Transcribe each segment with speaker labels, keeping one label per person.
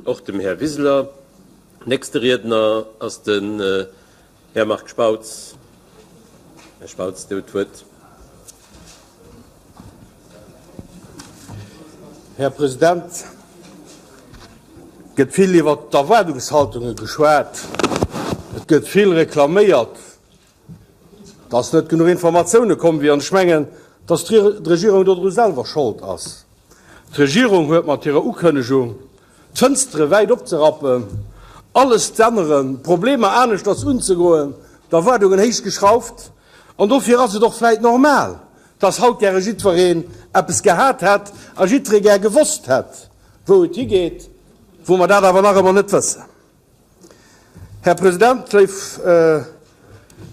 Speaker 1: och dem Här Wiseler. Nächste Riedner ass den Här Marc Spautz. Här Spautz, Dir hutt d'Wuert.
Speaker 2: Här President, et gëtt vill iwwert d'Erwaardungshaltunge geschwat, et gëtt vill reklaméiert, dass net genuch Informatioune komm wieren. Ech mengen, dass d'Regierung dodru selwer Schold ass. D'Regierung huet mat hirer Ukënnegung, d'Fënstere wäit opzerappen, alles z'änneren, d'Problemer aneschters unzegoen, d'Erwaardungen héich geschrauft. An dofir ass et och vläit normal, dass haut gäre jiddwereen eppes gehat hätt a jiddweree gär gewosst hätt, wou et higeet, wou mer dat awer nach ëmmer net wëssen. Här President, léif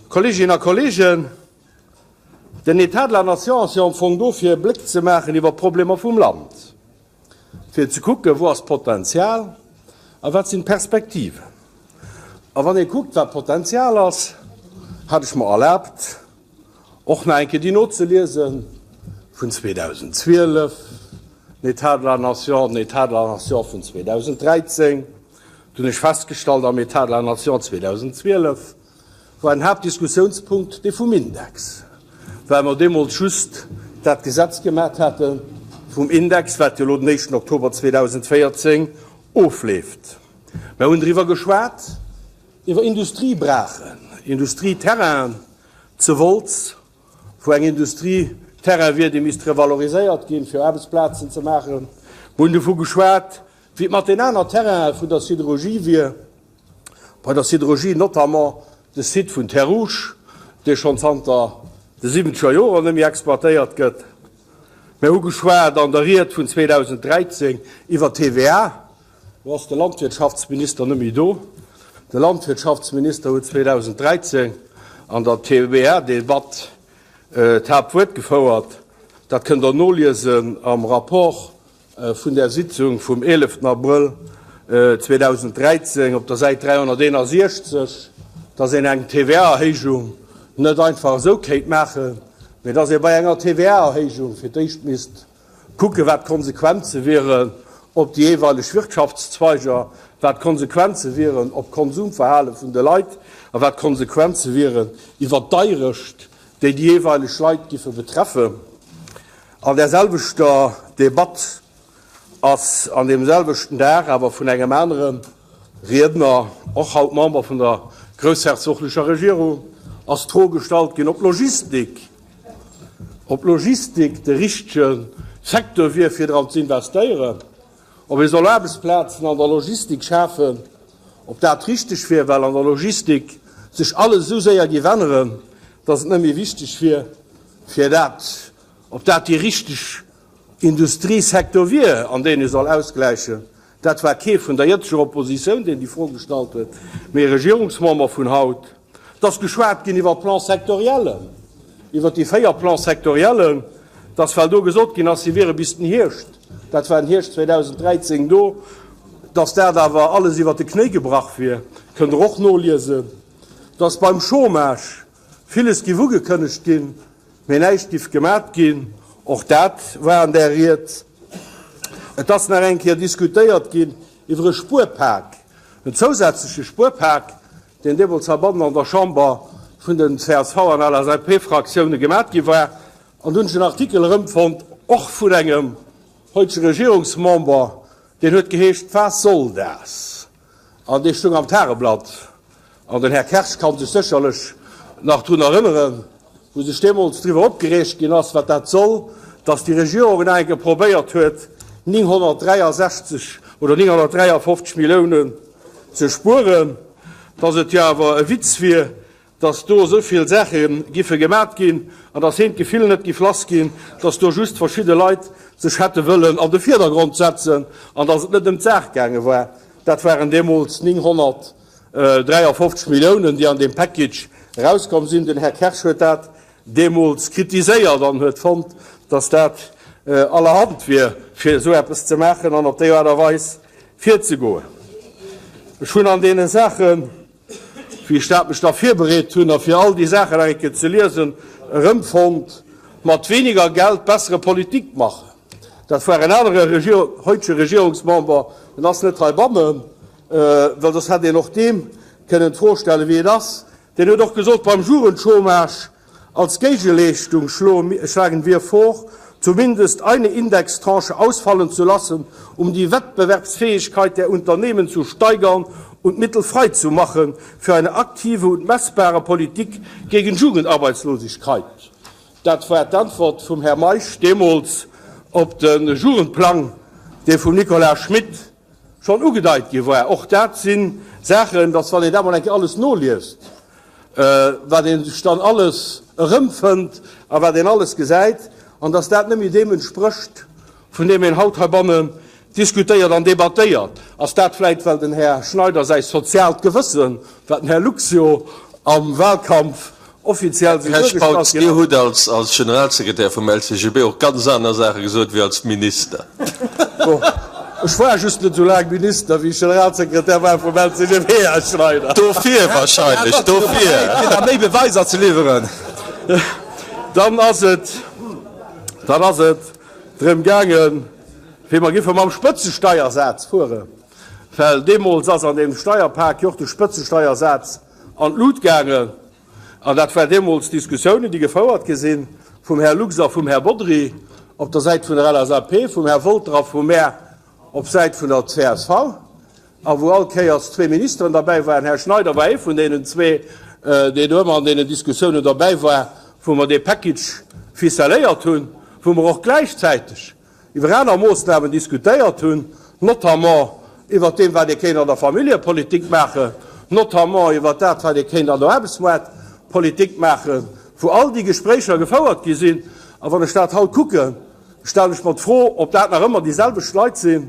Speaker 2: Kolleeginnen a Kolleegen, den État de la nation ass jo am Fong do, fir e Bléck ze maachen iwwer d'Problemer vum Land, fir ze kucken, wou ass d'Potenzial a wat sinn d'Perspektiven. A wann ee kuckt, wat d'Potenzial ass, hat ech mer erlaabt, och nach eng Kéier déi nozeliese vun 2012, den État de la nation, den État de la nation vun 2013. Do hunn ech festgestallt, am État de la nation 2012 war den Haaptdiskussiounspunkt dee vum Index, well mer deemools just dat Gesetz gemat hate vum Index, wat jo elo den éischten Oktober 2014 ofleeft. Mer hunn driwwer geschwat, iwwer Industriebrachen, Industrieterrainen zu Wolz, wou eng Industrieterrain wier, dee misst revaloriséiert ginn, fir Aarbechtsplazen ze maachen. Mer hunn dovu geschwat, wéi et mat den aner Terrainen vun der Siderurgie wier, bei der Siderurgie notamment de Site vun Terres Rouges, dee schonn zanter de siwwenzeger Joren net méi exploitéiert gëtt. Mer hu geschwat an der Ried vun 2013 iwwer d'TVA. Lo ass de Landwirtschaftsminister net méi do. De Landwirtschaftsminister huet 2013 an der TVA-Debatt d'Haaptwuert gefouert. Dat kënnt Der noliesen am Rapport vun där Sitzung vum 11 Abrëll 2013 op der Säit 361, dass een eng TVA-Erhéijung net einfach esou kéint maachen, mee dass ee bei enger TVA-Erhéijung fir d'éischt misst kucken, wat d'Konsequenze wieren op déi jeeweileg Wirtschaftszweiger, wat d'Konsequenze wieren op d'Konsumverhale vun de Leit a wat d'Konsequenze wieren iwwert d'Deirecht, déi déi jeeweileg Leit giffe betreffen. An där selwechter Debatt ass an deem selwechten Dag awer vun engem anere Riedner, och haut Member vun der groussherzoglecher Regierung, ass d'Fro gestallt ginn, ob d'Logistik, ob d'Logistik de richtege Secteur wier, fir dran ze investéieren, ob ee soll Aarbechtsplazen an der Logistik schafen, ob dat richteg wier, well an der Logistik sech alles esou séier géif änneren, dass et net méi wichteg wier, fir dat, ob dat dee richteg Industriesektor wier, an deen ee soll ausgläichen. Dat war kee vun der jëtzeger Oppositioun, deen déi Fro gestallt huet, mee e Regierungsmember vun haut. Et ass geschwat ginn iwwer Plan-sectoriellen, iwwer déi 4 Plan-sectoriellen, dass, well do gesot ginn ass, si wiere bis den Hierscht, dat war den Hierscht 2013, do, dass dat awer alles iwwert de Knéi gebrach wier. Kënnt Der och noliesen, dass beim Chômage Villes giff ugekënnegt ginn, mee näischt giff gemat ginn. Och dat war an där Ried. Et ass nach eng Kéier diskutéiert ginn iwwer e Spuerpak, en zousätzleche Spuerpak, deen deemools heibannen an der Chamber vun den csv an LSAP-Fraktioune gemat gi war. An do hunn ech en Artikel erëmfonnt, och vun engem heutege Regierungsmember, deen huet geheescht Was soll das? An dee stoung am Tageblatt. An den Här Kersch ka sech sécherlech nach drun erënneren, wou sech deemools driwwer opgereegt ginn ass, wat dat soll, dass déi Regierung nach eng Kéier probéiert huet, 963 oder 953 Milliounen ze spueren, dass et jo awer e Witz wier, dass do esou vill Saache giffe gemat ginn an dass heen d'Gefill net giff lass ginn, dass do just verschidde Leit sech hätte wëllen an de Virdergrond setzen an dass et net ëm d'Saach gaange war. Dat waren deemools 953 Milliounen, déi an deem Package erauskomm sinn. Den Här Kersch huet dat deemools kritiséiert an huet fonnt, dass dat allerhand wier, fir esou eppes ze maachen an op déi Aart a Weis virzegoen. Ech hunn an deene Saachen, wéi ech dat mech da virbereet hunn a fir all déi Saachen nach eng Kéier ze liesen, erëmfonnt, mat weniger Geld bessere Politik machen. Dat war en anere Regierung, heutege Regierungsmember, En ass net heibannen, well soss hätt een och deem kënnen d'Fro stellen, wéi et ass. Deen huet och gesot, beim Jugendchômage als Géigeleeschtung schlagen wir vor, zumindest eine Indextranche ausfallen zu lassen, um die Wettbewerbsfähigkeit der Unternehmen zu steigern und Mittel freizumachen für eine aktive und messbare Politik gegen Jugendarbeitslosigkeit. Dat war d'Antwort vum Här Meisch deemools op de Jugendplang, dee vum Nicolas Schmit schonn ugedeit gi war. Och dat si Saachen, dass wann een dat mol eng Kéier alles noliest, wat ee sech dann alles erëmfënnt a wat een alles gesäit, an dass dat net méi deem entsprécht, vun deem een haut heibannen diskutéiert an debattéiert. Ass dat vläit, well den Här Schneider säi soziaalt Gewëssen, wat den Här Lux jo am Wahlkampf offiziell
Speaker 1: sou
Speaker 3: Här Spautz,
Speaker 1: duergestallt ginn
Speaker 3: Dir
Speaker 1: ass?
Speaker 3: hutt als Generalsekretär vum LCGB och ganz aner Saache gesot wéi als Minister.
Speaker 2: Bon, ech war just net esou laang Minister, wéi ech Generalsekretär war vum LCGB, Här Schneider.
Speaker 3: Dofir wahrscheinlech, dofir.
Speaker 4: Fir da méi Beweiser ze liwweren.
Speaker 2: Dann ass et, dann ass et drëm gaangen, fir mer giffe mam Spëtzesteiersaz fueren, well deemools ass an deem Steierpak jo och de Spëtzesteiersaz an d'Lut gaangen. An dat war deemools d'Diskussiounen, déi gefouert gi si vum Här Lux a vum Här Bodry op der Säit vun der LSAP, vum Här Wolter a vu mär op Säit vun der csv, a wou all Kéiers zwee Ministeren derbäi waren. Här Schneider war ee vun deenen zwee, deen do ëmmer an deenen Diskussiounen derbäi war, wou mer dee Package ficelléiert hunn, wou mer och gläichzäiteg iwwer aner Moossnamen diskutéiert hunn, notamment iwwert deem, wat ee kéint an der Familljepolitik maachen, notamment iwwert dat, wat ee kéint an der Aarbechtsmaartpolitik maachen, wou all déi Gespréicher gefouert gi sinn. A wann ech dat haut kucken, stellen ech mer d'Fro, ob dat nach ëmmer déi selwecht Leit sinn,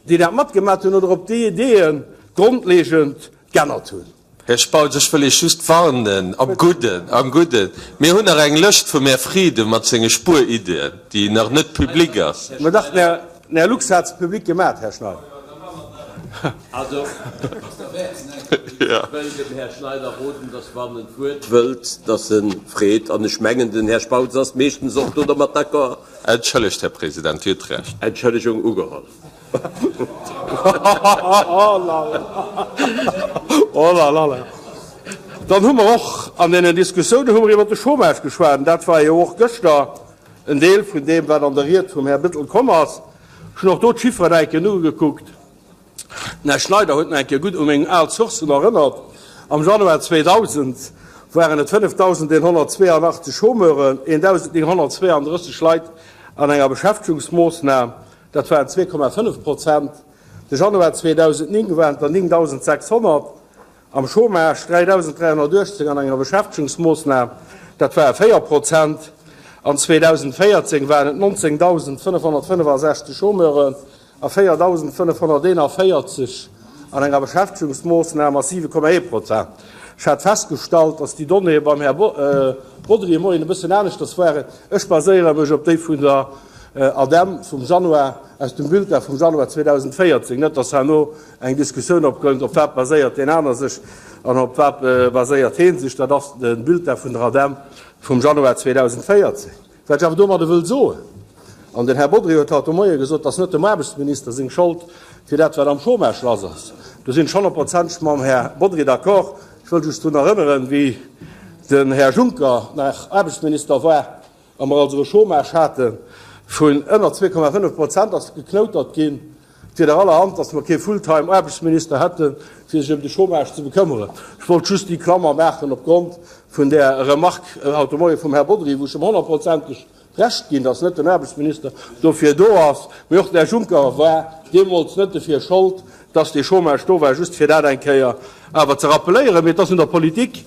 Speaker 2: déi dat matgemat hunn, oder ob déi Ideeë grondlegend g'ännert hunn.
Speaker 3: Här Spautz, ech wëll Iech just warnen, am Gudden, am Gudden, mir hunn nach eng Lëscht vum Här Frieden mat senge Spueriddien, déi nach net public ass.
Speaker 2: Mä dach, den Här Lux hat se public gemat, Här Schneider.
Speaker 1: Also, ech wëll dem Här Schneider roden, dass, wann en d'Wuert wëllt, dass e freet. An ech mengen, den Här Spautz ass meeschtens och do dermat d'accord.
Speaker 3: Entschëllegt, Här President, Dir hutt Recht.
Speaker 1: Entschëllegung ugeholl.
Speaker 2: Oh la la la. Dann hu mer och an deenen Diskussiounen hu mer iwwert de Chômage geschwat. An dat war jo och gëschter en Deel vun deem, wat an der Ried vum Här Bettel komm ass. Ech hunn och do d'Chifferen eng Kéier nogekuckt. Den Här Schneider huet nach eng Kéier gutt u meng al Sourcen erënnert. Am Januar 2000 waren et 5.182 Chômeuren, 1.932 Leit an enger Beschäftegungsmoossnam. Dat waren 2,5 Prozent. De Januar 2009 waren et der 9.600 am Chômage, 3.318 an enger Beschäftegungsmoossnam, dat ware 4 Prozent. An 2014 waren et 19.565 Chômeuren a 4.541 an enger Beschäftegungsmoossnam, ass 7,1 Prozent. Ech hat festgestallt, dass déi Donnéeë beim Här Bodry e Moien e bëssen aneschters waren. Ech baséiere mech op déi vun der ADEM vum Januar, aus dem Bulletin vum Januar 2014, net dass herno eng Diskussioun opkënnt, op wat baséiert deen aner sech an op wat baséiert hee sech. Dat ass de Bulletin vun der ADEM vum Januar 2014. Wat ech awer domadder wëll soen, an den Här Bodry huet haut de Moie gesot, dass net dem Aarbechtsminister seng Schold fir dat, wat am Chômage lass ass, do sinn ech honnertprozenteg mam Här Bodry d'accord. Ech wëll just drun erënneren, wéi den Här Juncker nach Aarbechtsminister war, A mer also e Chômage hate vun ënner 2,5 Prozent, ass geknoutert ginn, et wier der allerhand, datt mer kee Fulltime Aarbechtsminister hätten, fir sech ëm de Chômage ze bekëmmeren. Ech wollt just déi Klammer maachen opgrond vun där Remarque haut de Moie vum Här Bodry, wou ech em honnertprozenteg Recht ginn, datt net den Aarbechtsminister dofir do ass, mee och den Här Juncker war deemools net dofir Schold, datt dee Chômage do war, just fir dat eng Kéier awer ze rappeléieren. Mee et ass un der Politik,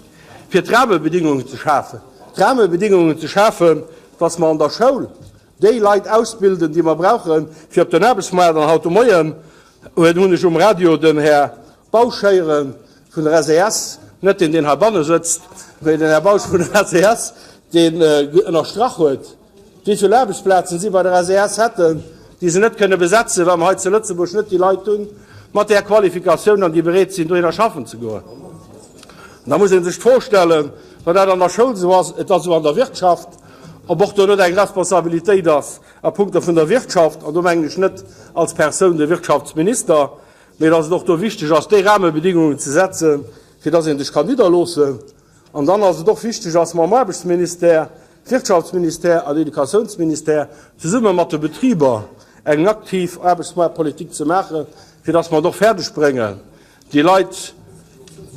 Speaker 2: fir d'Rahmebedingungen ze schafen, d'Rahmebedingungen ze schafen, dass mer an der Schoul déi Leit ausbilden, déi mer brauchen, fir op den Aarbechtsmaart. An haut de Moien hunn ech um Radio den Här Bausch héiere vun der SES, net deen, deen heibanne sëtzt, mee den Här Bausch vun der SES, deen ënnerstrach huet, Wéi vill Aarbechtsplazen si bei der SES hätten, déi se net kënne besetzen, well mer hei zu Lëtzebuerg net déi Leit hunn mat där Qualifikatioun an déi bereet sinn, dohinner schaffen ze goen. An da muss ee sech d'Fro stellen, wann dat an der Schoul esou ass, et ass esou an der Wirtschaft. ob och do net eng Responsabilitéit ass a Punkto vun der Wirtschaft, an do mengen ech net als Persoun de Wirtschaftsminister, mee dass et och do wichteg ass, déi Rahmebedingungen ze setzen, fir dass ee sech kann nidderloossen. An dann ass et och wichteg, dass mam Aarbechtsministère, Wirtschaftsministère an Educatiounsministère zesumme mat de Betriber eng aktiv Aarbechtsmaartpolitik ze maachen, fir dass mer et och fäerdeg bréngen, déi Leit,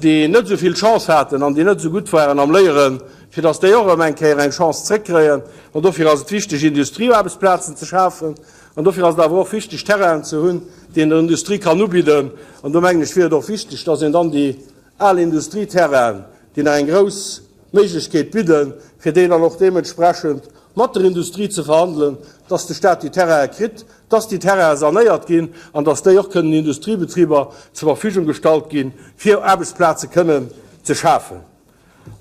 Speaker 2: déi net esou vill Chance haten an déi net esou gutt waren am Léieren, fir dass déi och erëm eng Kéier eng Chance zréckkréien. An dofir ass et wichteg, Industrieaarbechtsplazen ze schafen. An dofir ass et awer och wichteg, Terrainen ze hunn, déi een der Industrie kann ubidden. An do mengen ech, wier et och wichteg, dass een dann déi al Industrieterrainen, déi nach eng grouss Méiglechkeet bidden, fir déi dann och deementsprechend mat der Industrie ze verhandelen, dass de Stat déi Terrainen kritt, dass déi Terrainen sanéiert ginn an dass déi och kënnen Industriebetriber zur Verfügung gestallt ginn, fir Aarbechtsplaze kënnen ze schafen.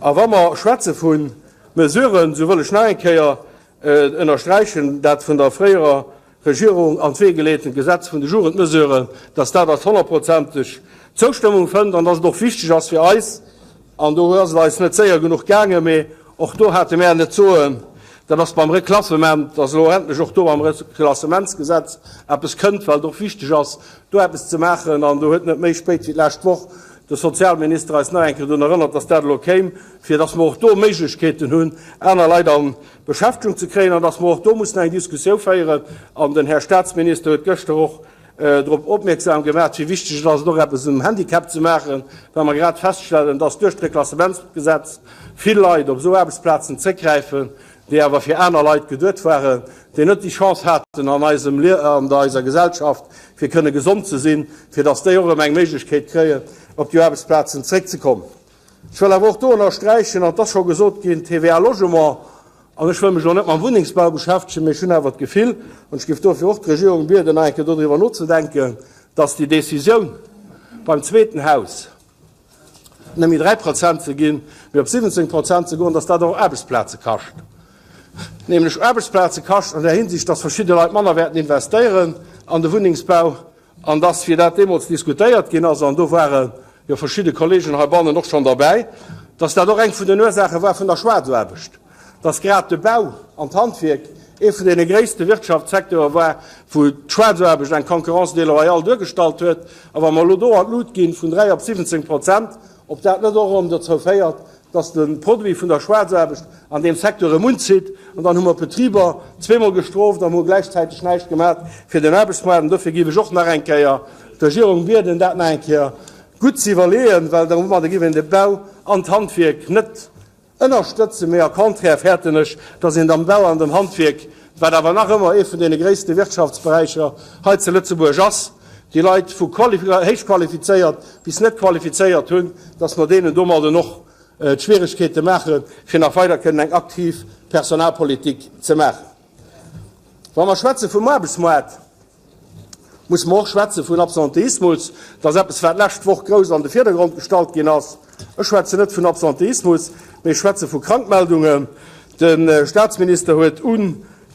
Speaker 2: A wa mer schwätze vu Mesuren, esou wëll ech nach eng Kéier ënnersträichen, dat vun der fréierer Regierung an d'Wee geleetent Gesetz vun de Jugendmesuren, dass dat eis honnertprozenteg Zoustëmmung fënnt an dass et och wichteg ass fir eis, an do ass et eis net séier genuch gaangen, mee och do hate mär net soen, dat ass beim Reklassement, dass elo endlech och do beim Reklassementsgesetz eppes kënnt, well et och wichteg ass, do eppes ze maachen. An do huet net méi spéit wéi d'lescht Woch de Sozialminister eis nach eng Kéier drun erënnert, dass dat elo kéim, fir dass mer och do Méiglechkeeten hunn, aner Leit an Beschäftegung ze kréien an dass mer och do mussen eng Diskussiou féieren. An den Här Statsminister huet gëschter och drop opmierksam gemaach, wéi wichteg et ass, och eppes um Handicap ze maachen, well mer grad feststellen, dass duerch d'Reklassementsgesetz vill Leit op esou Aarbechtsplazen zréckgräifen, déi awer fir aner Leit geduet waren, déi net déi Chance haten an eisem an eiser Gesellschaft, fir kënne gesond ze sinn, fir dass déi och erëm eng Méiglechkeet kréien, op déi Aarbechtsplazen zréckzekommen. Ech wëll awer och do ënnersträichen, an et ass scho gesot ginn, TVA Logement, an ech wëll mech elo net mam Wunnengsbau beschäftegen, mee ech hunn awer d'Gefill, an ech géif dofir och d'Regierung bieden, nach eng Kéier dodriwwer nozedenken, dass déi Décisioun beim zweeten Haus net méi 3 Prozent ze ginn, mee op 17 Prozent ze goen, dass dat och Aarbechtsplaze kascht. Nämlech Aarbechtsplaze kascht an där Hinsicht, dass verschidde Leit manner wäerten investéieren an de Wunnengsbau, An dass, wéi dat deemools diskutéiert ginn ass, an do ware jo verschidde Kollegen heibannen och schonn derbäi, dass dat och eng vun den Ursaache war vun der Schwaarzaarbecht, dass grad de Bau an d'Handwierk ee vun deene gréisste Wirtschaftssecteure war, wou d'Schwaarzaarbecht eng Concurrence déloyale duergestallt huet. A wa mer elo do an d'Lut gi vun 3 op 17 Prozent, ob dat net och erëm dozou féiert, dass de Produit vun der Schwaarzaarbecht an deem Secteur erëm unzitt, an dann hu mer d'Betriber zweemol gestrooft an hu gläichzäiteg näischt gemaat fir den Aarbechtsmaart. An dofir géif ech och nach eng Kéier d'Regierung bieden, dat nach eng Kéier gutt ze iwwerleeën, well domadder géif een de Bau an d'Handwierk net ënnerstëtzen, mee au contraire fäerten ech, dass een am Bau an dem Handwierk, wat awer nach ëmmer ee vun deene gréisste Wirtschaftsberäicher hei zu Lëtzebuerg ass, déi Leit vu héich qualifizéiert bis net qualifizéiert hunn, dass mer deenen domadden och d'Schwieregkeete maachen, fir nach weider kënnen eng aktiv Personalpolitik ze maachen. Wa mer schwätze vum Aarbechtsmoart, musse mer och schwätze vun Absenteismus. Dat ass eppes, wat d'lescht Woch grouss an de Virdergrond gestallt ginn ass. Ech schwätzen net vun Absenteismus, mee ech schwätze vu Krankmeldungen. De Statsminister huet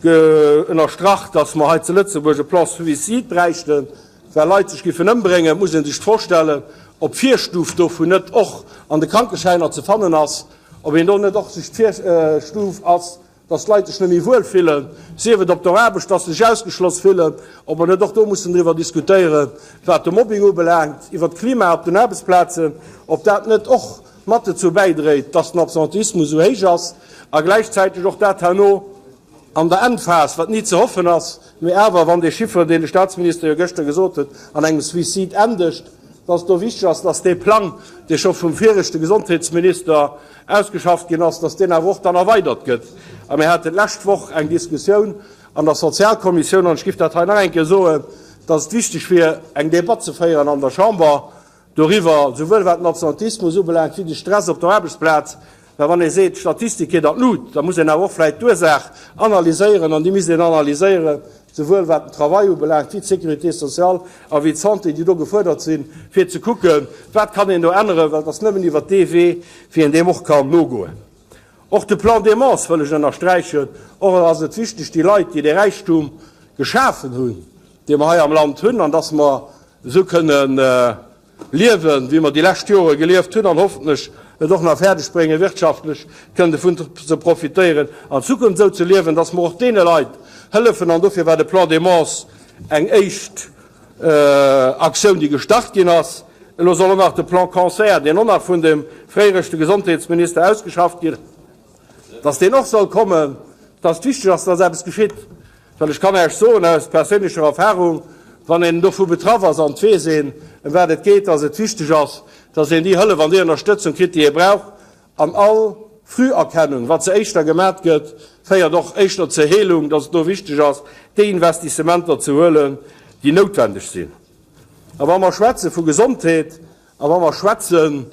Speaker 2: ënnerstrach, dass mer hei zu Lëtzebuerg e Plan suicide bräichten, well Leit sech giffen ëmbréngen. Et muss ee sech d'Fro stellen, ob d'Virstuf dovun net och an de Krankeschäiner ze fannen ass, ob een do net och sech d'Virstuf ass, dass d'Leit sech net méi wuel fillen, sief et op der Aarbecht, dass se sech ausgeschloss fillen, ob mer net och do mussen driwwer diskutéieren, wat de Mobbing ubelaangt, iwwert d'Klima op den Aarbechtsplazen, ob dat net och mat dozou bäidréit, dass den Absenteismus esou héich ass a gläichzäiteg och dat herno an der Endphas, wat ni ze hoffen ass, mee awer, wann dee Chiffre, deen de Statsminister jo gëschter gesot huet, an engem Suicide endegt, dass et do wichteg ass, dass dee Plang, dee scho vum viregte Gesondheetsminister ausgeschafft ginn ass, dass deen awer och dann erweidert gëtt. A mir haten d'lescht Woch eng Diskussioun an der Sozialkommissioun, an ech giff dat hei nach eng Kéier soen, dass et wichteg wier, eng Debatt ze féieren an der Chamber doriwwer, souwuel wat den Absentismus ubelaangt wéi de Stress op der Aarbechtsplaz. Well wann ee seet, d'Statistik geet an d'Lut, da muss een awer och vläicht d'Ursaach analyséieren, an déi misst een analyséieren, souwuel wat den Travail ubelaangt wéi d'Sécurité sociale a wéi d'Santé, déi do gefuerdert sinn, fir ze kucken, wat kann een do änneren, well et ass nëmmen iwwert dee Wee, wéi een deem och kann nogoen. Och de Plan démence wëll ech ënnersträichen. Och ass et wichteg, déi Leit, déi dee Räichtum geschafen hunn, dee mer hei am Land hunn, an dass mer esou kënnen liewen, wéi mer déi lescht Jore gelieft hunn an hoffentlech. et och nach fäerdeg bréngen, wirtschaftlech kënnen dovun ze profitéieren, an Zukunft esou ze liewen, dass mer och deene Leit hëllefen. An dofir war de Plan Démence eng éischt Aktioun, déi gestart ginn ass. Elo soll och nach de Plan Cancer, deen och nach vun dem fréierechte Gesondheetsminister ausgeschafft ginn, dass deen och soll kommen, dass et wichteg ass, dass eppes geschitt. Well ech kann Iech soen aus perséinlecher Erfahrung, wann een dovu betraff ass an et weess een, ëm wat et geet, dass et wichteg ass, dass een déi Hëllef an déi Ënnerstëtzung kritt, déi ee brauch. An all Früherkennung, wat se éischter gemat gëtt, féiert och éischter zur Heelung, dass et do wichteg ass, déi Investissementer ze huelen, déi noutwendeg sinn. A wa mer schwätze vu Gesondheet a wa mer schwätze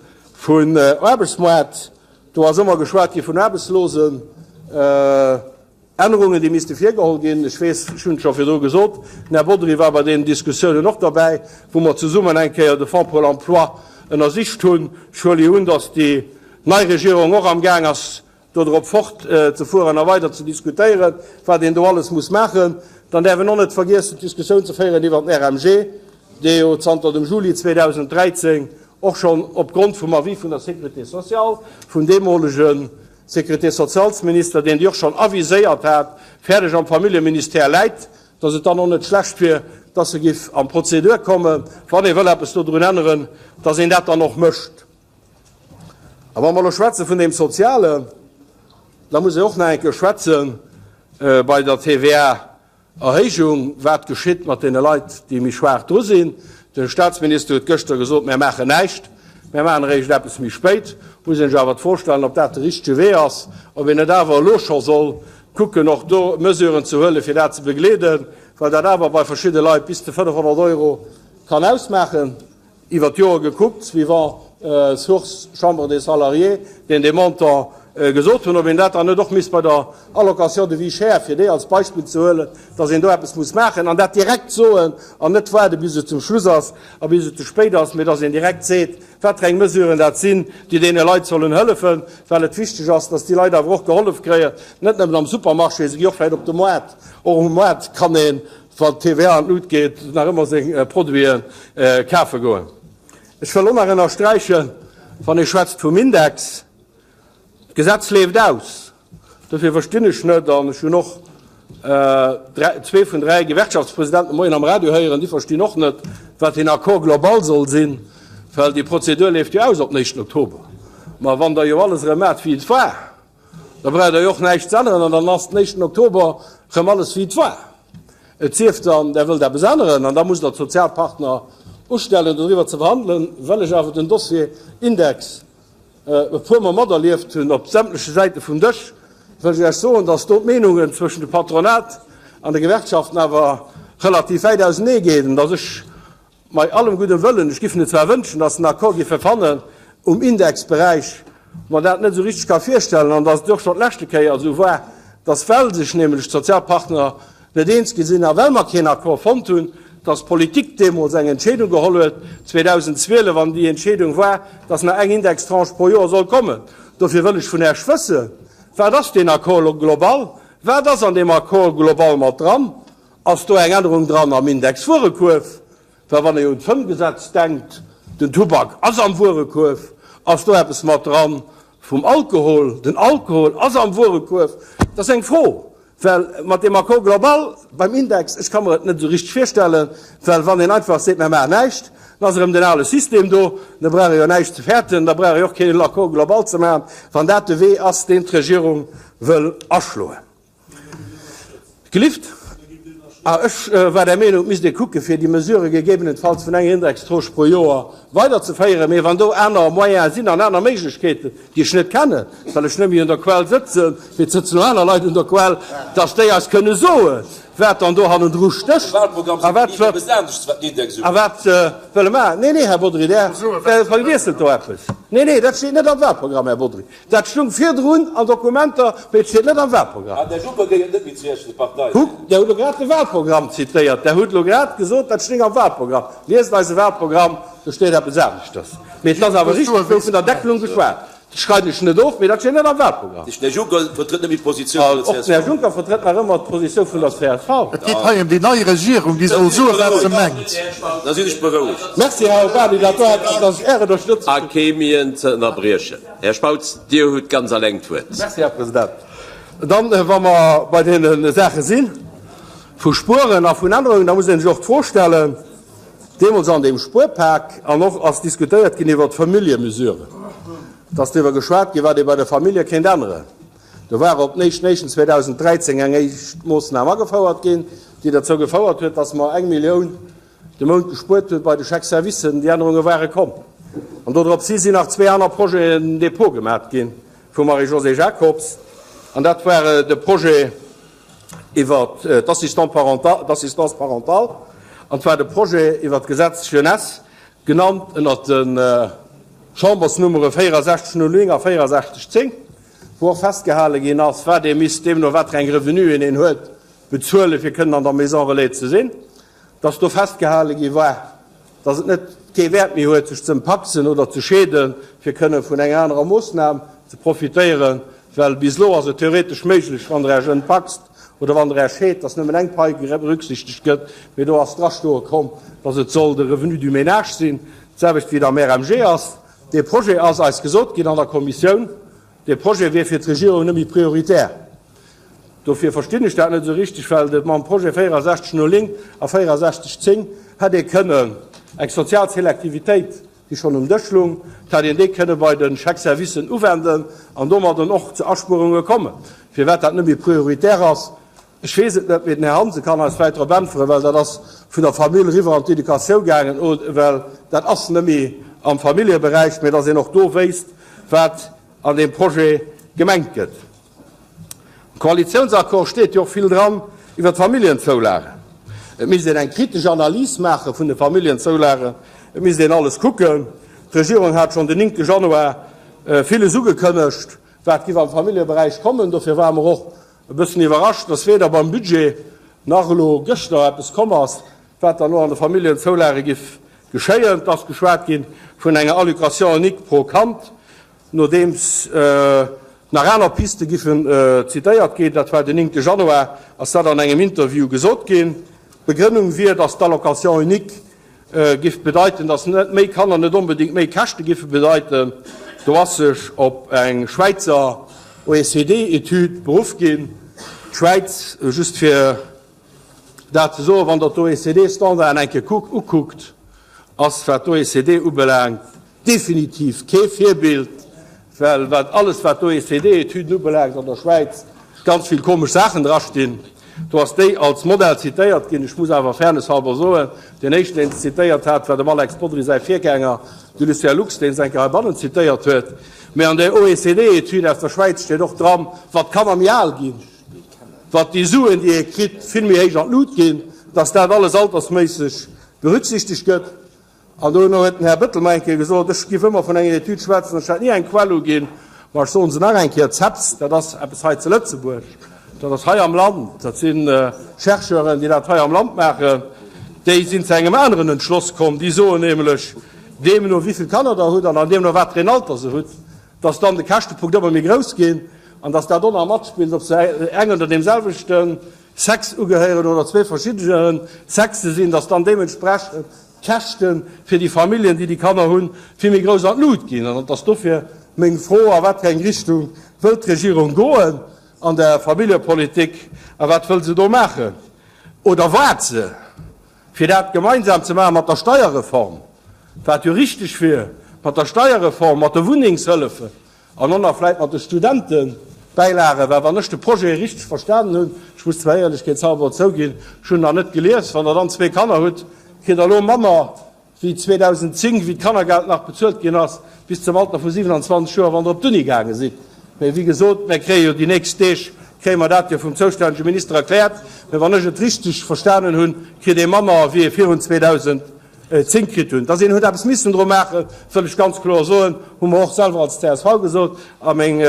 Speaker 2: vun Aarbechtsmoart, do ass ëmmer geschwat gi vun Aarbechtslosen, Ännerungen, déi misste virgeholl ginn. Ech weess, ech hunn et scho virdru gesot, den Här Bodry war bei deenen Diskussiounen och derbäi, wou mer zesummen eng Kéier de Fonds pour l'emploi ënnersicht hunn. Ech huele jo un, datt déi nei Regierung och amgaang ass, do drop fortzefueren a weider ze diskutéieren, wat een do alles muss maachen. Dann däerf een och net vergiessen, d'Diskussioun ze féieren iwwert den RMG, dee jo zanter dem Juli 2013 och schonn opgrond vum Avis vun der Sécurité sociale, vum deemolege Sécurité-socialsminister, deen déi och schonn aviséiert hat, fäerdeg am Familljeministère läit, dass et dann och net schlecht wier, dass se giff an d'Prozedur kommen, wann ee wëll eppes dodrun änneren, dass een dat dann och mécht. A wa mer elo schwätze vun deem Sozialen, da muss ee och nach eng Kéier schwätze bei der TVA. Erhéijung, Wat geschitt mat deene Leit, déi méi schwaach dru sinn? De Staatsminister huet gëschter gesot, Mär maachen näischt, mär maachen eréischt eppes méi spéit. Muss een sech awer d'Fro stellen, ob dat de richtege Wee ass, ob een net awer elo scho soll kucken, och do Mesuren ze huelen, fir dat ze begleeden, well dat awer bei verschidde Leit bis zu 500 Euro kann ausmaachen. Iwwer d'Jore gekuckt, suivant Source Chambre des Salariés, deen dee Montant gesot hunn, ob een dat dann net och misst bei der Allocation de vie chère, fir déi als Beispill ze huelen, dass een do eppes muss maachen an dat direkt soen an net waarde bis et zum Schluss ass a bis et ze spéit ass, mee dass een direkt seet, wat fir eng Mesuren dat sinn, déi deene Leit sollen hëllefen, well et wichteg ass, dass déi Leit awer och gehollef kréien, net nëmmen am Supermarché, se gi och vläicht op de Moart. Och um Moart kann een Wann d'TVA an d'Lut geet, nach ëmmer seng Produite kafe goen. Ech wëll och nach ënnersträichen, wann ee schwätzt vum Index, d'Gesetz leeft aus. Dofir verstinn ech net, an ech hunn och zwee vun dräi Gewerkschaftspresidenten de Moien am Radio héieren, déi verstinn och net, wat deen Accord global soll sinn, well déi Prozedur leeft jo aus op den éischten Oktober. Ma wann Der jo alles erëm maacht, wéi et war, Da braucht Der jo och näischt ze änneren an dann ass den éischten Oktober rëm alles wéi et war. Et sief dann, Der wëllt eppes änneren an da musst Der d'Sozialpartner ustellen, doriwwer ze verhandelen. Well ech awer den Dossier Index e puermol materlieft hunn op sämtleche Säite vum Dësch, wëll ech Iech soen, dass do d'Meenungen zwëschen dem Patronat an de Gewerkschaften awer relativ wäit ausenee ginn, dass ech Bei allem gudde Wëllen, ech giff mir zwar wënschen, dass en Accord giffe fannen um Indexberäich, mer dat net esou richteg ka virstellen an dass et och scho d'leschte Kéier esou war, dass well sech nämlech d'Sozialpartner net eens gi sinn a well mer keen Accord fonnt hunn, dass d'Politik deemools eng Entscheedung geholl huet 2012 an déi Entscheedung war, dass nach eng Indextranche pro Joer soll kommen. Dofir wëll ech vun Äech wëssen, Wat ass deen Accord global? Wat ass an deem Accord global mat dran? Ass do eng Ännerung dran am Indexwuerekuerf? Well wann ee un d'Fëmmgesetz denkt, den Tubak ass am Wuerekuerf, ass do eppes mat dran vum Alkohol? Den Alkohol ass am Wuerekuerf. Dat ass eng Fro, well mat deem Accord global beim Index, ech ka mer et net esou richteg virstellen, well wann een einfach seet, mer maachen näischt, dann ass erëm den ale System do, da brauch ee jo näischt ze fäerten, da brauch ee och keen Accord global ze maachen, wann dat de Wee ass, deen d'Regierung wëll aschloen. Gelift? Ah, ech war der Meenung, et misst ee kucken, fir déi Mesure gegebenenfalls vun enger Indextranche pro Joer weiderzeféieren. Mee wann do aner Moyene sinn an aner Méiglechkeeten, déi ech net kennen, well ech net méi un der Quell sëtzen, mee et sëtzen elo aner Leit un der Quell, dass déi eis kënne soen, wat dann do hannendru stécht a wat a wat se wëlle maachen. Nee, nee, Här Bodry, Der verwiesselt do eppes. Nee, nee, dat steet net am Wahlprogramm, Här Bodry. Dat stung virdrun an Dokumenter, mee et steet net am Wahlprogramm. Kuck, Der hutt elo grad de Wahlprogramm zitéiert. Der hutt elo grad gesot, dat stéing am Wahlprogramm. Liest eise Wahlprogramm, do steet eppes aneschters. Mee et ass awer richteg, et gouf vun der Deckelung geschwat. Dat schreiwen ech net of, mee dat steet net am Wahlprogramm.
Speaker 1: Den Här Juncker vertrëtt net méi d'Positioun vun der
Speaker 2: csv. Och den Här Juncker vertrëtt nach ëmmer d'Positioun vun der csv.
Speaker 5: Et geet hei ëm déi nei Regierung, déi soll soen, wat se mengt.
Speaker 1: Da sinn ech berouegt.
Speaker 2: Merci, Här Urbany, dat war, dass ech Är Ënnerstëtzung.
Speaker 3: A kee méi en ze ënnerbriechen. Här Spautz, Dir hutt ganz alleng d'Wuert.
Speaker 2: Merci, Här President. Dann, wa mer bei deene Saache si vu Spueren a vun Ännerungen, da muss ee sech och d'Fro stellen, Deemools an deem Spuerpak an och ass diskutéiert ginn iwwert d'Familljemesuren. Et ass driwwer geschwat ginn, wat ee bei de Famillje kéint änneren. Do war op den éischten éischten 2013 eng éischt Moossnam agefouert ginn, déi derzou gefouert huet, dass mer eng Millioun de Mount gespuert hunn bei de Chèques-servicen. Déi Ännerunge ware komm. An dodropshi sinn nach zwee aner Projeten Dépôt gemat gi vum Marie-Josée Jacobs. An dat war de Projet, iwwert d'Assistance parentale, an zwar de Projet iwwert d'Gesetz Jeunesse, genannt ënnert de Chambersnummere 6409 a 6410, wou och festgehale ginn ass, wat ee misst, deemno wat fir eng Revenuen een huet, bezuelen, fir kënnen an der Maison relais ze sinn, dass do festgehale gi war, dass et net kee Wäert méi huet, sech ze empacsen oder ze scheeden, fir kënne vun enger anerer Moossnam ze profitéieren, well bis elo ass et theoretesch méiglech, wann Der Iech entpaxt oder wann Der Iech scheet, dass nëmmen eng Pai berücksichtegt gëtt, mee do ass drastoe komm, dass et soll de Revenu du ménage sinn, d'selwecht wéi et am RMG ass. Dee Projet ass eis gesot ginn an der Kommissioun, dee Projet wier fir d'Regierung net méi prioritär. Dofir verstinn ech dat net esou richteg, well et mam Projet 64 09 a 64 10 hätt ee kënnen eng sozial Selektivitéit, déi schonn um Dësch lung, et hätt een déi kënne bei de Chèques-servicen uwenden an domadden och zu Aspuerunge kommen. Firwat dat net méi prioritär ass, ech weess et net, mee den Här Hansen kann eis vläicht drop äntweren, well dat ass vun der Famill eriwwer an d'Educatioun gaangen, well dat ass net méi am Familljeberäich, mee dass een och do wéisst, wat an deem Projet gemengt gëtt. Am Koalitiounsaccord steet jo och vill dran iwwer d'Familljenzoulagen. Et misst een eng kritesch Analys maache vun de Familljenzoulagen, et misst een alles kucken. D'Regierung hat schonn den 9 Januar villes ugekënnegt, wat giff am Familljeberäich kommen. Dofir ware mer och e bëssen iwwerrascht, dass weder beim Budget nach elo gëschter eppes komm ass, wat dann elo an de Familljenzoulage giff geschéien. Et ass geschwat gi vun enger Allocation unique pro Kand. Nodeems nach aner Piste giffen zitéiert ginn, dat war den 9 Januar, ass dat an engem Interview gesot ginn. D'Begrënnung wier, datt d'Allocation unique giff bedeiten, datt net méi Kanner net onbedéngt méi Käschte giffe bedeiten. Do ass sech op eng Schwäizer OECD-Etüd beruff ginn. D'Schwäiz, just fir dat ze soen, wann Der d'OECD-Standarden eng Kéier ukuckt, ass, wat d'OECD ubelaangt, Definitiv kee Virbild, well wat alles wat d'OECD-Etüden ubelaangt an der Schwäiz ganz vill komesch Saachen drastinn. Do ass déi als Modell zitéiert ginn. Ech muss awer fairnesshalber soen, deen éischten deen se zitéiert hat, war dem Alex Bodry säi Virgänger, de Lucien Lux, deen se eng Kéier heibannen zitéiert huet. Mä an där OECD-Etüd aus der Schwäiz steet och dran, wat d'Kanner méi al ginn, wat déi Suen déi ee kritt vill méi héich an d'Lut ginn, dass dat alles altersméisseg berücksichtegt gëtt. An dono huet den Här Bettel mer eng Kéier gesot, ech giff ëmmer vun enger Etüd schwätzen, ech hätt ni eng Quell uginn, ma ech soen se nach eng Kéier, d'CEPS, dat ass eppes hei zu Lëtzebuerg, dat ass hei am Land, dat si Chercheuren, déi dat hei am Land maachen, déi sinn zu engem aneren Entschloss komm, déi soen nämlech, deemno wéi vill Kanner Der hutt an deemno wat fir een Alter se hutt, dass dann de Käschtepunkt ëmmer méi grouss ginn an dass dat och nach matspillt, ob se eng oder deem selwechte Sex ugehéieren oder zwee verschiddene Sexe sinn, dass dann deementsprechend d'Käschte fir déi Familljen, déi déi Kanner hunn, vill méi grouss an d'Lut ginn. An et ass dofir meng Fro, A wat fir eng Richtung wëllt d'Regierung goen an der Familljepolitik a wat wëll se do maachen? Oder waart se, fir dat gemeinsam ze maache mat der Steierreform, wat jo richteg wier, mat der Steierreform, mat de Wunnengshëllefen, An och nach vläit mat de Studentebäilagen, well wann ech de Projet richteg verstanen hunn, ech muss zwar éierlechkeetshalber zouginn, ech hunn en nach net gelies, wann Der dann zwee Kanner hutt, kritt Der elo manner wéi 2010, wéi d'Kannergeld nach bezuelt ginn ass, bis zum Alter vu 27 Joer, wann Der op d'Uni gaange sidd. Mee wéi gesot, mir kréie jo déi nächst Deeg, kréie mer dat jo vum zoustännege Minister erkläert. Mee wann ech et richteg verstanen hunn, kritt ee manner wéi ee virun 2010 10 kritt hunn. Dass een huet eppes missen dru maachen, wëll ech ganz kloer soen, hu mer och selwer als csv gesot. A meng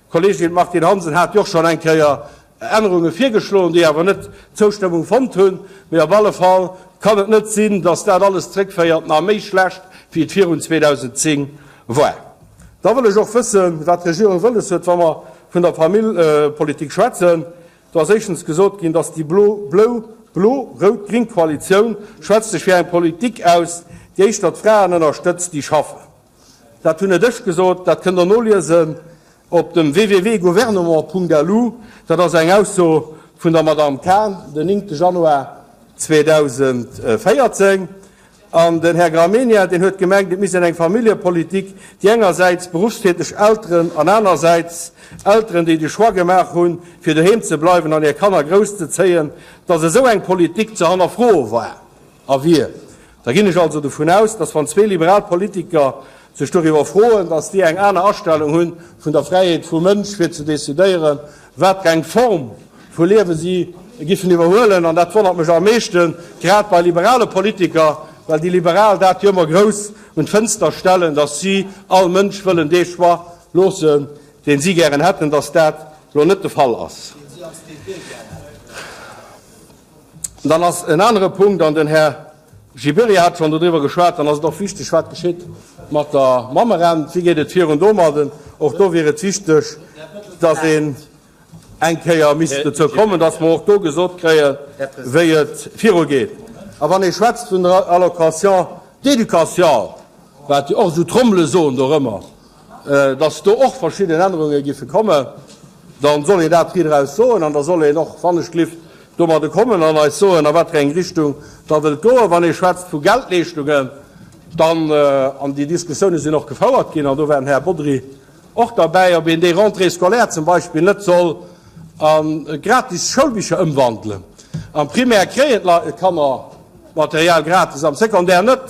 Speaker 2: Kolleegin d'Martine Hansen hat jo och schonn eng Kéier Ännerunge virgeschloen, déi awer net d'Zoustëmmung fonnt hunn. Mee op alle Fall kann et net sinn, dass dat alles zréckféiert nach méi schlecht, wéi et virun 2010 war. Da wëll ech och wëssen, wat d'Regierung wëlles huet, wa mer vun der Famillpolitik schwätzen. Do ass éischtens gesot ginn, dass déi blo, blou, blo-rout-gring Koalitioun schwätzt sech fir eng Politik aus, déi éischter d'Fraen ënnerstëtzt, déi schaffen. Dat hunn net ech gesot, dat kënnt Der noliesen op dem www.gouvernement.lu. Dat ass eng Ausso vun der Madamm Cahn den 9 Januar 2014. An den Här Gramegna, deen huet gemengt, et misst een eng Familljepolitik, déi engersäits beruffstäteg Elteren an anersäits Elteren, déi de Choix gemaach hunn, fir doheem ze bleiwen an hir Kanner grousszezéien, datt esou eng Politik ze hannerfroe war a wier. Da ginn ech also dovun aus, datt wann zwee liberal Politiker sech doriwwer froen, datt déi eng aner Astellung hunn vun der Fräiheet vum Mënsch, fir ze decidéieren, wat fir eng Form vu Liewe si giffen iwwerhuelen. An dat wonnert mech am meeschten, grad bei liberale Politiker, well déi Liberal dat jo ëmmer grouss un d'Fënster stellen, datt si all Mënsch wëllen dee Choix loossen, deen si gären hätten, datt dat elo net de Fall ass. Dann ass en anere Punkt, an den Här Gibéryen hat schonn dodriwwer geschwat, dann ass et och wichteg, wat geschitt mat der Mammerent, wéi geet et virun domadden. Och do wier et wichteg, datt een eng Kéier misst dozou kommen, datt mer och do gesot kréien, wéi et virugeet. A wann ee schwätzt vun der Allocation d'éducation, wat jo och esou Trommele soen dorëmmer, datt do och verschidden Ännerunge giffe kommen, da soll een dat riit eraus soen an da soll een och, wann ech glift, domadde kommen an eis soen, a wat fir eng Richtung da wëllt goen. Wann ee schwätzt vu Geldleeschtungen, dann, an déi Diskussioune sinn och gefouert ginn, an do war den Här Bodry och derbäi, ob een déi Rentrée scolaire zum Beispill net soll a gratis Schoulbicher ëmwandelen. Am Primaire kréien d'Kanner d'Material gratis, am Secondaire net.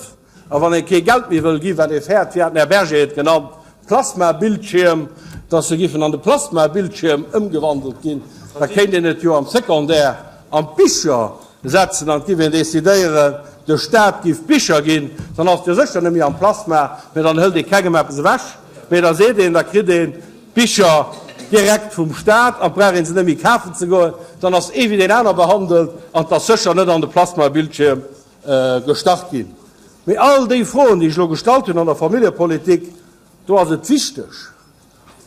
Speaker 2: A wann ee kee Geld méi wëll ginn, wat ee fäert, wéi hat den Här Berger et genannt, Plasmabildschierm, dass se giffen an de Plasmabildschierm ëmgewandelt ginn, da kéint een et jo am Secondaire an d'Bicher setzen an et giff een decidéieren, de Staat giff Bicher ginn, dann ass et jo sécher net méi am Plasma, mä dann hëlt ee kengem eppes ewech, mä da seet een, da kritt een d'Bicher direkt vum Staat an et brauch ee se net méi kafen ze goen, dann ass ee wéi deen aner behandelt an et ass sécher net an de Plasmabildschierm gestach ginn. Mee all déi Froen, déi ech elo gestallt hunn an der Familljepolitik, do ass et wichteg,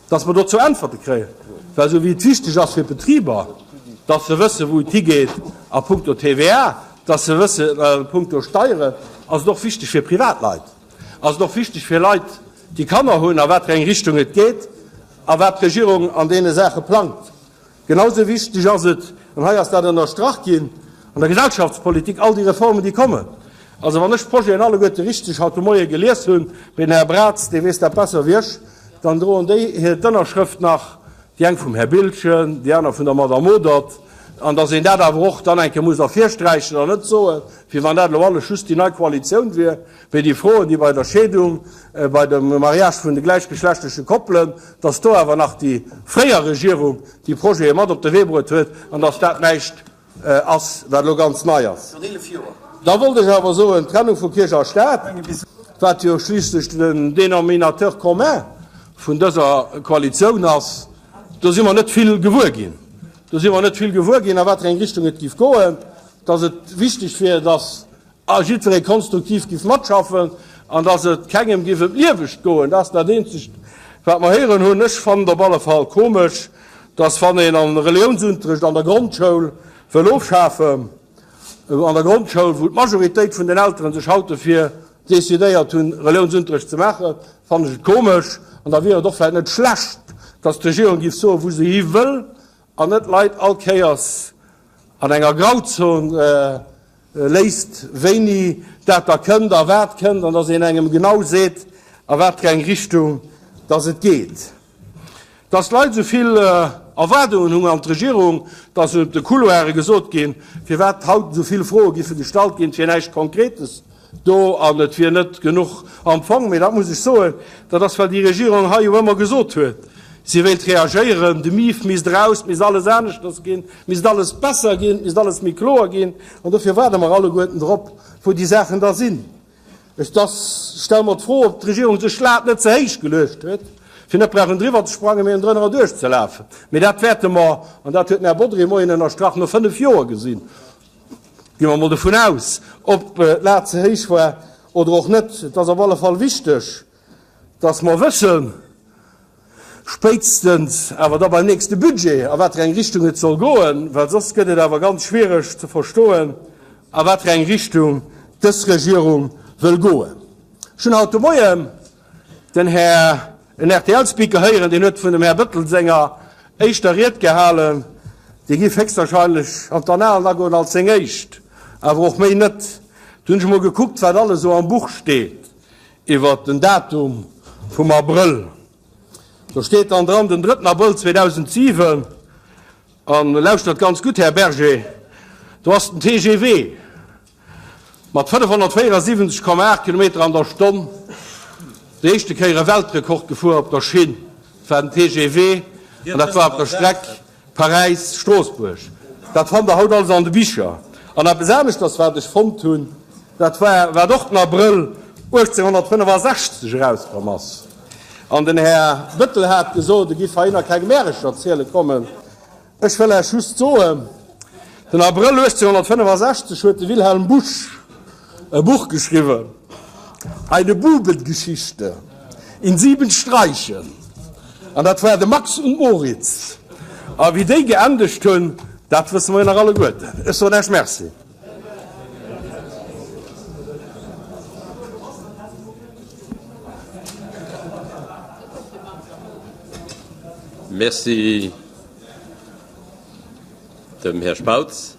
Speaker 2: dass mer dozou Äntwerte kréien, well esou wéi et wichteg ass fir d'Betriber, dass se wëssen, wou et higeet a puncto TVA, dass se wëssen a puncto Steieren, ass et och wichteg fir Privatleit, ass et och wichteg fir Leit, déi Kanner hunn, a wat fir eng Richtung et geet a wat d'Regierung an deene Saache plangt. Genau sou wichteg ass et, an hei ass dat ënnerstrach ginn, an der Gesellschaftspolitik, all déi Reformen, déi kommen. Also wann ech d'Projeten alleguerte richteg haut de Moie gelies hunn, mee den Här Braz, dee weess dat besser wéi ech, dann droen déi hir d'Ënnerschrëft nach, déi eng vum Här Biltgen, déi aner vun der Madame Modert, an datt een dat awer och dann eng Kéier muss ervirsträichen an net soen, wéi wann dat elo alles just déi nei Koalitioun wier, wéi déi Froen, déi bei der Scheedung, bei dem Mariage vun de gläichgeschlechtleche Koppelen, dass do awer nach déi fréier Regierung déi Projete mat op de Wee bruet huet an dass dat näischt ass, wat elo ganz nei ass. Da wollt ech awer soen, d'Trennung vu Kierch a Staat, wat jo schliisslech den Dénominateur commun vun dëser Koalitioun ass, do si mer net vill gewuer ginn. Do si mer net vill gewuer ginn, a wat fir eng Richtung et géif goen, dass et wichteg wier, dass A jiddweree konstruktiv giff matschaffen an dass et kengem giff ëm d'Liewescht goen. Dat ass dat eenzegt, wat mer héieren hunn. Ech fannen et op alle Fall komesch, dass wann een an Reliounsunterrecht an der Grondschoul wëll ofschafen, an der Grondschoul, wou d'Majoritéit vun den Elteren sech haut dofir decidéiert hunn, Reliounsunterrecht ze maachen, fannen ech et komesch. An da wier et och vläicht net schlecht, dass d'Regierung giff soen, wou se hi wëll an net d'Leit all Kéiers an enger Grauzon léisst, wéini dat da kënnt a wat kënnt, an dass een engem genau seet, a wat fir eng Richtung dass et geet. Dass d'Leit esou vill Erwaardungen hunn an d'Regierung, dass op de Couloire gesot ginn, firwat haut esou vill Froe giffe gestallt ginn, et wier näischt Konkretes do an et wier net genuch am Fong. Mee dat muss ech soen, dat ass, well déi Regierung hei jo ëmmer gesot huet, si wéilt reagéieren, de Mief misst eraus, et misst alles aneschters ginn. Misst alles besser ginn, misst alles méi kloer ginn. An dofir waarde mer alleguerten drop, wou déi Saachen da sinn. Ech dass stelle mer d'Fro, ob d'Regierung sech d'Lat net ze héich geluecht huet, fir net brauchen driwwer ze sprangen, mee drënner erduerch ze lafen. Mee dat wäerte mer, an dat huet den Här Bodry moien ënnerstrach, no fënnf Joer gesinn, gi mer emol dovun aus, ob d'Lat ze héich war oder och net. Et ass op alle Fall wichteg, dass mer wëssen. Spéitstens awer da beim nächste Budget, a wat fir eng Richtung et soll goen, well soss gëtt et awer ganz schwiereg ze verstoen, a wat fir eng Richtung dës Regierung wëll goen. Ech hunn haut de Moien den Här, en RTL-Speaker héieren, deen huet vun dem Här Bettel senger éischter Ried gehalen, déi géif héchstwahrscheinlech an d'Annalen agoen als seng éischt, awer och méi net. Du hunn ech emol gekuckt, wat alles esou am Buch steet iwwert den Datum vum Abrëll. Do steet dann dran, den drëtten Abrëll 2007, an lauschtert ganz gutt, Här Berger, do ass den TGV mat 574,8 Kilometer an der Stonn déi éischte Kéier e Weltrekord gefuer op der Schinn. Dat war den TGV an dat war op der Streck Paräis, Stroossbuerg. Dat fannt Der haut alles an de Bicher. An eppes aneschters, wat ech fonnt hunn, dat war, wat och den Abrëll 1865 erauskomm ass. An den Här Bettel hat gesot, e giff heihinner keng Märecher ziele kommen. Ech wëll Iech just soen, den Abrëll 1865 huet de Wilhelm Busch e Buch geschriwwen, Eine Bubengeschichte in sieben Streichen. An dat war de Max und Moritz. A wéi déi geendegt hunn, dat wësse mer jo nach alleguerten. Ech soen Iech Merci.
Speaker 1: Merci dem Här Spautz.